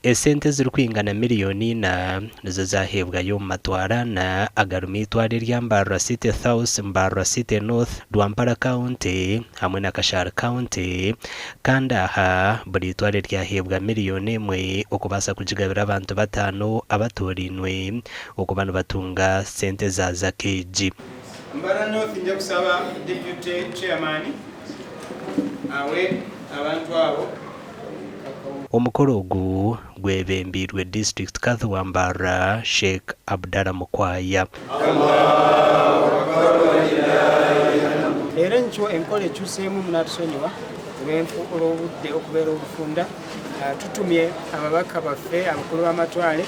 Esente ezirikwingana miriyoni ina nizo zaaheebwayo omu matwaro ana agarimu eitwaro erya Mbarara City South, Mbarara City North, Rwampara County hamwe na Kashari County kandi aha buri eitwaro ryaheebwa miriyoni emwe okubaasa kugigabira abantu bataano abatoorainwe okuba nibatunga sente za zaka egi. Mbarara North nja kusaba Deputy Chairman awe abantu abo. Omukoro ogu gwebembeirwe District Kadhi wa Mbarara, Sheikh Abdallah Mukwaya. Leero enkyo enkola ekyuseemu munatusonyiwa olw'obudde okubeera obufunda. Tutumye ababaka baffe abakulu b'amatwale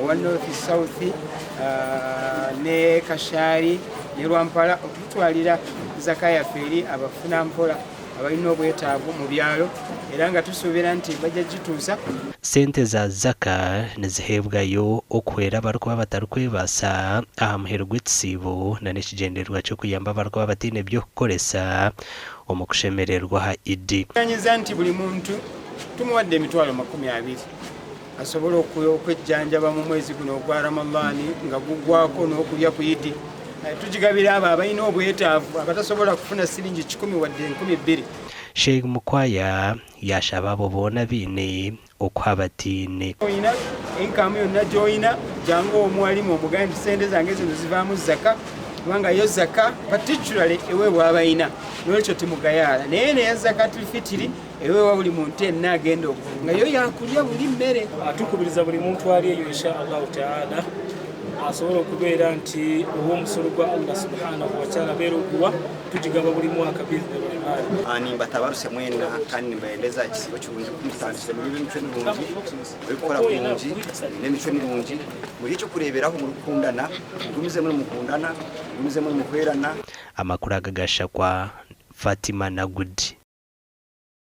owa North South ne Kashari ne Rwampara okututwalira zaka yaffe eri abafuna mpola abalina obwetaavu mu byalo era nga tusuubira nti bajja gituusa. Sente za Zaka niziheebwayo okuhwera abarikuba batarikwebaasa aha muheru gw'ekisiibo na n'ekigyendererwa ky'okuyamba abarikuba bataine by'okukoresa omu kushemererwa aha Idi. Kyanyiza nti buli muntu tumuwadde emitwalo 20 asobole okwejjanjaba mu mwezi guno ogwa Ramadhan nga gugwako n'okulya ku Idi. Tugigabira abo abalina obwetaavu abatasobola kufuna siringi 100 wadde 2000. Sheikh Mukwaya yaashaba abo boona abaine okuha abataine. Olina income yonna gy'olina, jangu omuwalimu omugambe nti sente zange zino zivaamu zaka, kubanga yo zaka particularly eweebwa abalina, n'olwekyo timugayaala. Naye neya zakatul fitiri eweebwa buli muntu yenna agenda nga yo yakulya buli mmere. Atukubiriza buli muntu ali eyo insha Allahu taala asobola okubeera nti ow'omusolo gwa Allah subhanahu wa taala abeera oguwa, tugigaba buli mwaka biizni rahmani. Nimbatabaruse mwena kandi nimbayendeza ekisiibo kirungi mutandikire muri b'emicwe mirungi, murikukora kurungi, n'emicwe mirungi, muri eky'okureeberaho murikukundana, mugumize muri mukundana, mugumize muri muhwerana. Amakuru aga gashakwa Fatima Nagudi.